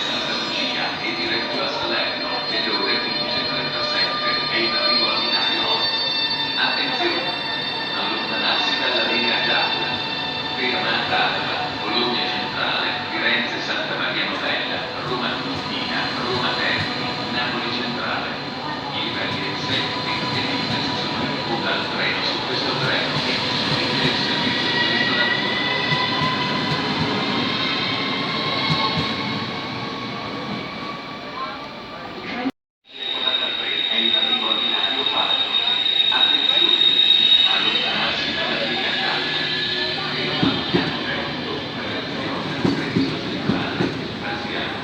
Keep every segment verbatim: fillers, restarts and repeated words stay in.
Santa Lucia e diretto a Salerno, nelle ore quindici e trentasette, è in arrivo al binario otto. Attenzione! Allontanarsi dalla linea gialla. Fermata a Bologna Centrale, Firenze Santa Maria Novella, Roma Tiburtina, Roma Termini, Napoli Centrale. I livelli e i seguiti dei mezzi sono in coda al treno su questo treno che sono in servizio questo quarantatré, è in arrivo al binario quattro. Attenzione! Allontanarsi dalla linea gialla. Fermata a Piano Vento, Operazione Treviso Centrale, Brasiliano.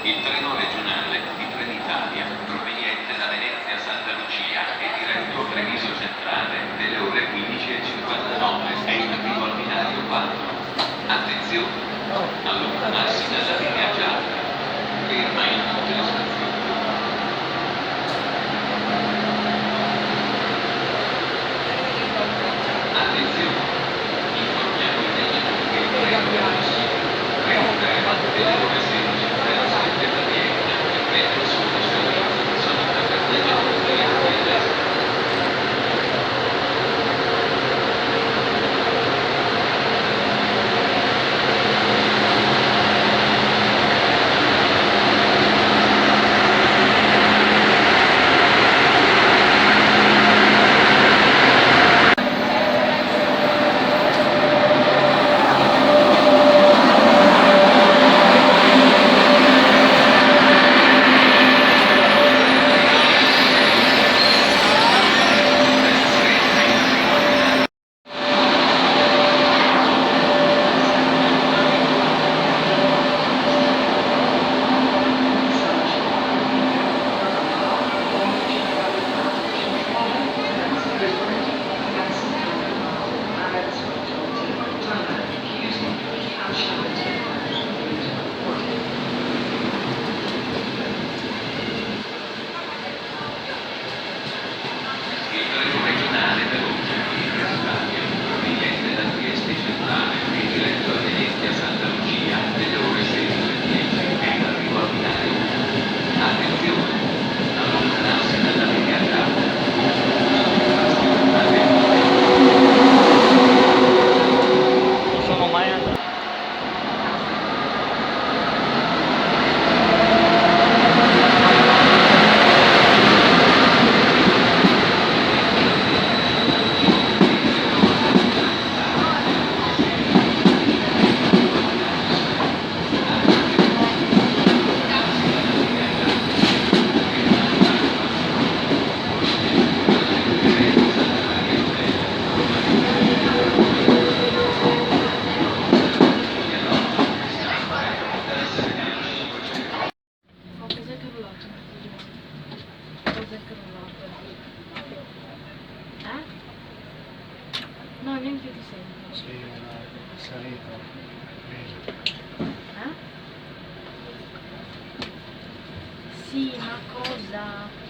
Il treno regionale di Trenitalia, proveniente da Venezia Santa Lucia e diretto a Treviso Centrale, nelle ore quindici e cinquantanove, è in arrivo al binario quattro. Attenzione! Allontanarsi dalla linea gialla. Ferma in tutte le stazioni. Attenzione! Informiamo i viaggiatori che il treno per Messina, treno tre, delle ore sedici zero sette, avviene, e prende solo servizi che sono in apertura. Eh? Sì, ma cosa?